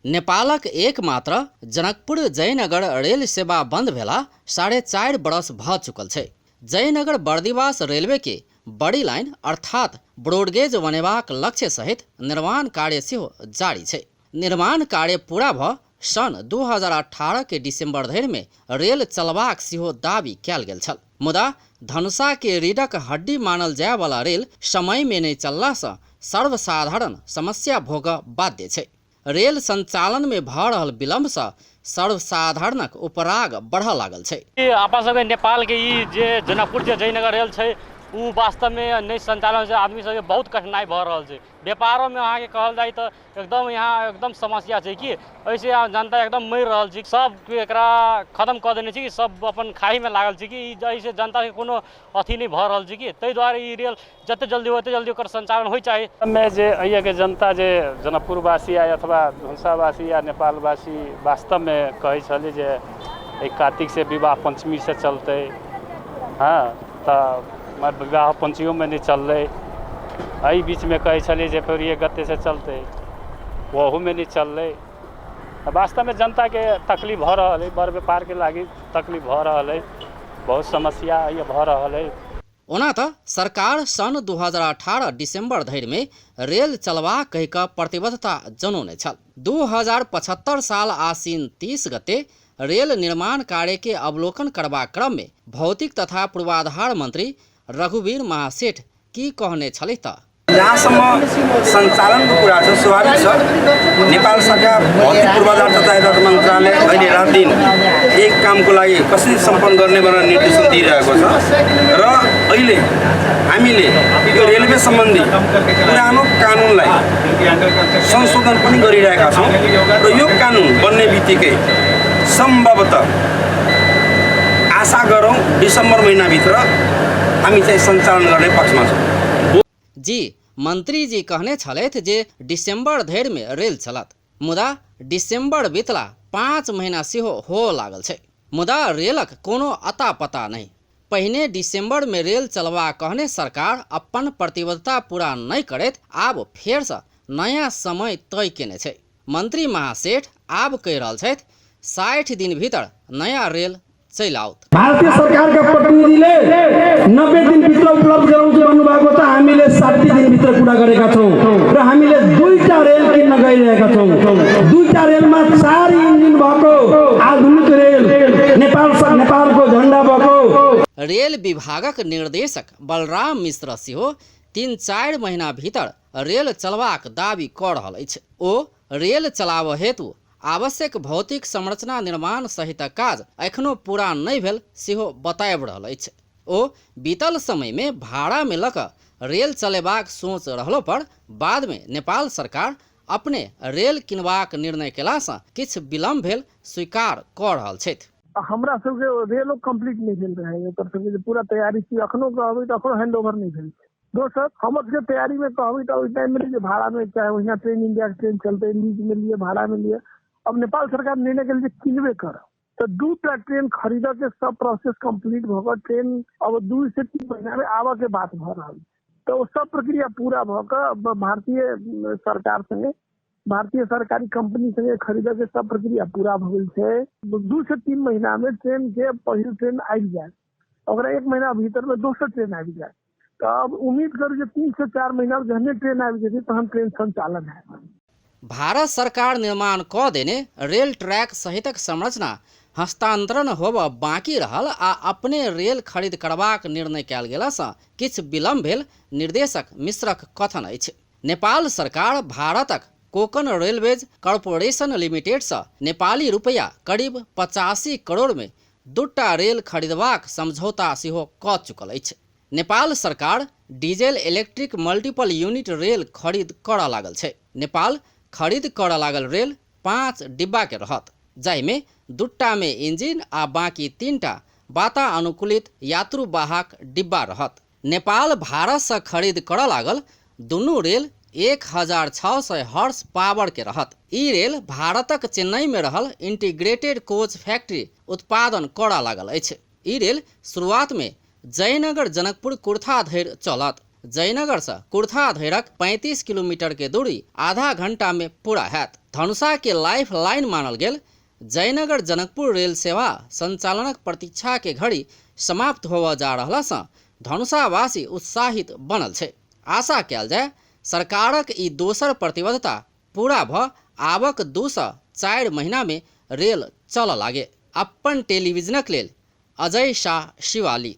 नेपालक एकमात्र जनकपुर जयनगर रेल सेवा बंद भेला 4.5 बरस भ चुकल छै। जयनगर बर्दिवास रेलवे के बड़ी लाइन अर्थात ब्रॉडगेज बनेबाक लक्ष्य सहित निर्माण कार्य सेहो जारी छै। निर्माण कार्य पूरा भ सन् 2018 के दिसंबर धरि में रेल चलबाक सेहो दावी कयल गेल छल। मुदा धनुषा के रीढ़क हड्डी मानल जाय वाला रेल समय में नहि चलला सँ सर्वसाधारण समस्या भोगऽ बाध्य छै। रेल संचालन में भ रहल विलंब सँ सर्वसाधारणक उपराग बढ़ऽ लागल छै। अपन सबके नेपाल के ई जे जनकपुर जे जयनगर रेल छै ओ वास्तवमे नहि संचालन छै, आदमी सबके बहुत कठिनाइ भऽ रहल छै। व्यापारोमे अहाँके कहल जाइ तऽ एकदम यहाँ एकदम समस्या छै कि एहिसँ जनता एकदम मरि रहल छै। सब एकरा खतम कऽ देने छै कि सब अपन खाइमे लागल छै कि एहिसँ जनताके कोनो अथी नहि भऽ रहल छै कि ताहि दुआरे ई रेल जतेक जल्दी ओतेक जल्दी ओकर सञ्चालन होइ चाही। मे जे एहिके जनता जे जनकपुरवासी या अथवा धनुषावासी या नेपालवासी वास्तवमे कहै छलै जे एहि कातिकसँ विवाह पञ्चमीसँ चलतै, हँ तऽ विवाह पञ्चमियोमे नहि चललै। एहि बीचमे कहै छलै जे फेर एक गतेसँ चलतै, ओहूमे नहि चललै। वास्तवमे जनताके तकलीफ भऽ रहल अइ, बड़ व्यापारके लागि तकलीफ भऽ रहल अइ, बहुत समस्या भऽ रहल अइ। ओना तऽ सरकार सन् 2018 दिसंबर धरि में रेल चलबाक कहि कऽ प्रतिबद्धता जनौने छल। 2075 साल आसिन 30 गते रेल निर्माण कार्य के अवलोकन करबाक क्रम में भौतिक तथा पूर्वाधार मंत्री रघुवीर महासेठ की कहने छलथि तऽ। जहाँसम्म सञ्चालनको कुरा छ, स्वाभाविक छ, नेपाल सरकार भौतिक पूर्वाधार तथा यातायात मन्त्रालय अहिले रात दिन एक कामको लागि कसरी सम्पन्न गर्ने भनेर निर्देशन दिइरहेको छ र अहिले हामीले यो रेलवे सम्बन्धी पुरानो कानुनलाई संशोधन पनि गरिरहेका छौँ र यो कानुन बन्ने बित्तिकै सम्भवतः आशा गरौँ डिसेम्बर महिनाभित्र हामी चाहिँ सञ्चालन गर्ने पक्षमा छौँ। जी मंत्री जी कहने छलथि जे दिसंबर धरि मे रेल चलत, मुदा दिसंबर बीतला 5 महीना सेहो होअ लागल छै, मुदा रेलक कोनो अता पता नहि। पहिने दिसंबर मे रेल चलबा कहने सरकार अपन प्रतिबद्धता पूरा नहि करैत आब फेर स नया समय तय केने छै। मंत्री महासेठ आब कहि रहल छथि 60 दिन भीतर नया रेल चलि आओत। भारतीय सरकारका प्रतिनिधिले 90 दिनभित्र उपलब्ध गराउँछु भन्नुभएको छ, हामीले 60 दिनभित्र कुरा गरेका छौँ र हामीले दुईटा रेल किन्न गइरहेका छौँ। दुईटा रेलमा 4 इन्जिन भएको आधुनिक रेल, नेपालको झन्डा भएको। रेल विभागक निर्देशक बलराम मिश्र सेहो 3-4 महीना भीतर रेल चलबाक दावी कऽ रहल अछि। ओ रेल चलाबऽ हेतु आवश्यक भौतिक संरचना निर्माण सहितक काज एखनो पूरा नहि भेल सेहो बताबि रहल अछि। ओ बीतल समय मे भाड़ा मे लऽ कऽ रेल चलेबाक सोच रहलो पर बाद मे नेपाल सरकार अपने रेल किनबाक निर्णय केला सँ किछु विलम्ब भेल स्वीकार कऽ रहल छथि। हमरा सबके रेलो कम्प्लीट नहि भेल रहै, ओकर सबके जे पूरा तैयारी छी, अखनो कहबै तऽ अखनो हैंड ओवर नहि भेल छै। दोसर हमर सबके तैयारी में कहबै तऽ ओहि टाइम में जे भाड़ा में चाहे ओहिना ट्रेन इंडिया के ट्रेन चलते, लीज में लिए, भाड़ा में लिए। अब नेपाल सरकार निर्णय केलकै जे किनबे करब, तऽ 2टा ट्रेन खरीदऽ के सब प्रोसेस कम्प्लीट भऽ कऽ ट्रेन अब 2 से 3 महीना में आबऽ के बात भऽ रहल छै। तऽ ओ सब प्रक्रिया पूरा भऽ कऽ भारतीय सरकार संगे, भारतीय सरकारी कंपनी संगे खरीदऽ के सब प्रक्रिया पूरा भऽ गेल छै। 2 से 3 महीना में ट्रेन के पहिल ट्रेन आबि जायत, ओकरा 1 महीना भीतर में दोसर ट्रेन आबि जायत। तऽ अब उम्मीद करू जे 3 से 4 महीना जहने ट्रेन आबि जेतै तहन ट्रेन संचालन हैत। भारत सरकार निर्माण कऽ देने रेल ट्रैक सहितक संरचना हस्तांतरण होबऽ बाँकी रहल आ अपने रेल खरीद करबाक निर्णय कयल गेलासँ किछु विलम्ब भेल निर्देशक मिश्रक कथन अछि। नेपाल सरकार भारतक कोकण रेलवेज कॉरपोरेशन लिमिटेडसँ नेपाली रुपैया करीब 85 करोड़मे 2टा रेल खरीदबाक समझौता सेहो कऽ चुकल अछि। नेपाल सरकार diesel electric multiple unit rail खरीद करऽ लागल छै। नेपाल खरीद करऽ लागल रेल 5 डिब्बा के रहत, जाहिमे 2टा मे इंजिन आ बाकी 3टा वातानुकूलित यात्रुवाहक डिब्बा रहत। नेपाल भारत सँ खरीद करऽ लागल दुनू रेल 1600 हॉर्स पावर के रहत। ई रेल भारतक चेन्नई मे रहल इंटीग्रेटेड कोच फैक्ट्री उत्पादन करऽ लागल अछि। ई रेल शुरुआत मे जयनगर जनकपुर कुर्था धरि चलत। जयनगर से कुर्था धरिक 35 किलोमीटर के दूरी आधा घंटा में पूरा हैत। धनुषा के लाइफ लाइन मानल गेल जयनगर जनकपुर रेल सेवा संचालनक प्रतीक्षा के घड़ी समाप्त होबय जा रहला सँ धनुषावासी उत्साहित बनल छै। आशा कयल जाय सरकारक ई दोसर प्रतिबद्धता पूरा भ आवक 2 सँ 4 महीना में रेल चलऽ लागे। अपन टेलीविजनक लेल अजय शाह शिवाली।